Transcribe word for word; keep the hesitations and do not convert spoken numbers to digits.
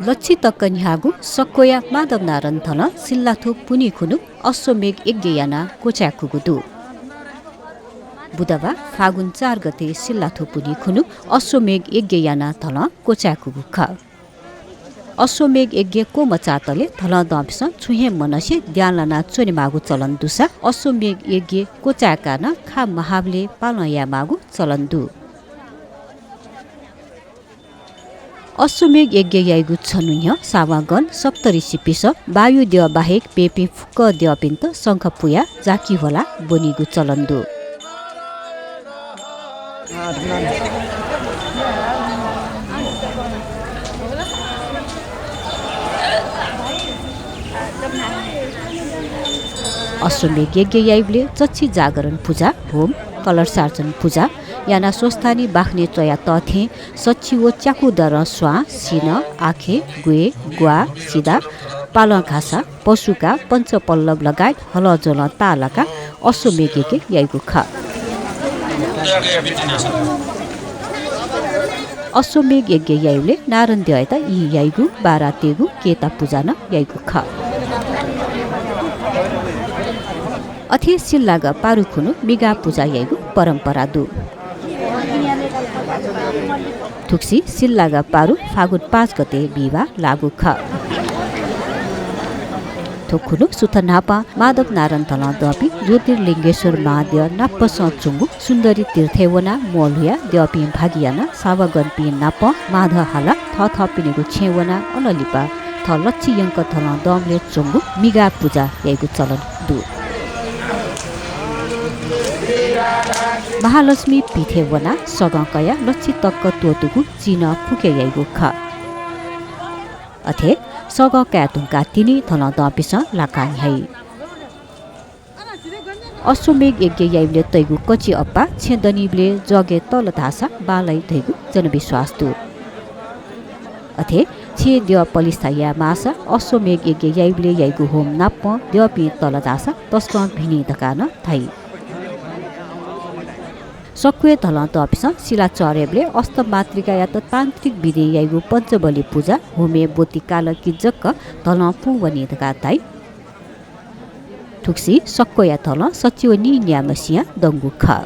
लच्छि तक न्ह्याःगु सक्वया माधव नारायण धलं सिल्लाथ्व पुन्हि खुन्हु अश्वमेघ यज्ञ यानाः क्वचाय्कूगु दु। बुधबाः फागुन चार गते सिल्लाथ्व पुन्हि खुन्हु अश्वमेघ यज्ञ यानाः धलं क्वचाय्कूगु खः। अश्वमेघ यज्ञ क्वमचाःतले धलंदंपिसं छुं हे मनसे द्यां लाना च्वनेमाःगु चलन दुसा अश्वमेघ यज्ञ क्वचाय्काः नं खा महाबलय् पालं यायेमाःगु चलन दु। अश्वमेघ यज्ञ याइगु छन्हु न्ह्यः सावागण सप्तऋषिपिसं वायु द्यः बाहेक मेपिं फुक्क द्यःपिन्त शंख पुयाः जाकि ह्वलाः ब्वनीगु चलन दु। अश्वमेघ यज्ञ याइबलय् चच्छि जागरण पुजा, होम, कलशार्चन पुजा यानाः स्वस्थानी बाखनय् च्वया तःथें सच्छि व च्याकु दरं स्वां, सिन्हः, आखे, ग्वय्, ग्वाः, सिदा, पालं घासा, पशुका, पञ्चपल्लव लगायत हलंज्वलं ताःलाकाः अश्वमेघ यज्ञ याइगु खः। अश्वमेघ यज्ञ याइबलय् नारायण द्यःयात ई याइगु, बारा तयेगु, केता पुजा नं याइगु खः। अथे सिल्लागा पारु खुन्हु मिगा पुजा याइगु परम्परा दु। थुगुसी सिल्लागा पारु फागुन पाँच गते बिहिबाः लाःगु खः। थ्व खुन्हु सुथ न्हापां माधव नारायण धलंदंपिं ज्योतिर्लिङ्गेश्वर महाद्यः नापसं च्वंगु सुन्दरी तीर्थय् वनाः म्वःल्हुयाः द्यःपिं भागि यानाः सावागणपिं नाप माधः हालाः थःथःपिनिगु छेँय् वनाः अनं लिपा थः लच्छि यंक धलंदंबलय् च्वंगु मिगा पुजा याइगु चलन दु। महालक्ष्मी पीठय् वनाः सगं कयाः लच्छि तक त्वःतूगु चिनं फुके याइगु खः। अथे सगं काये धुंकाः तिनि धलंदंपिसं लाकाः न्ह्याइ। अश्वमेघ यज्ञ याइबलय् तइगु कचि अप्पा छेँ दनीबलय् जगय् तल धाःसा बांलाइ धइगु जनविश्वास दु। अथे छेँ द्यः पलिस्था याये माःसा अश्वमेघ यज्ञ याइबलय् याइगु होम नापं द्यःपिं तल धाःसा तसकं भिनी धकाः नं धाइ। सक्वय् धलंदंपिसं सिलाचह्रेबलय् अष्टमातृकायात तान्त्रिक विधिं याइगु पञ्चबलि पुजा, होमय् ब्वति काल कि जक धलं पूवनी धकाः धाइ। थुगुसी सक्वया धलं सच्छि व नीन्याय्म्ह सियां दंगु खः।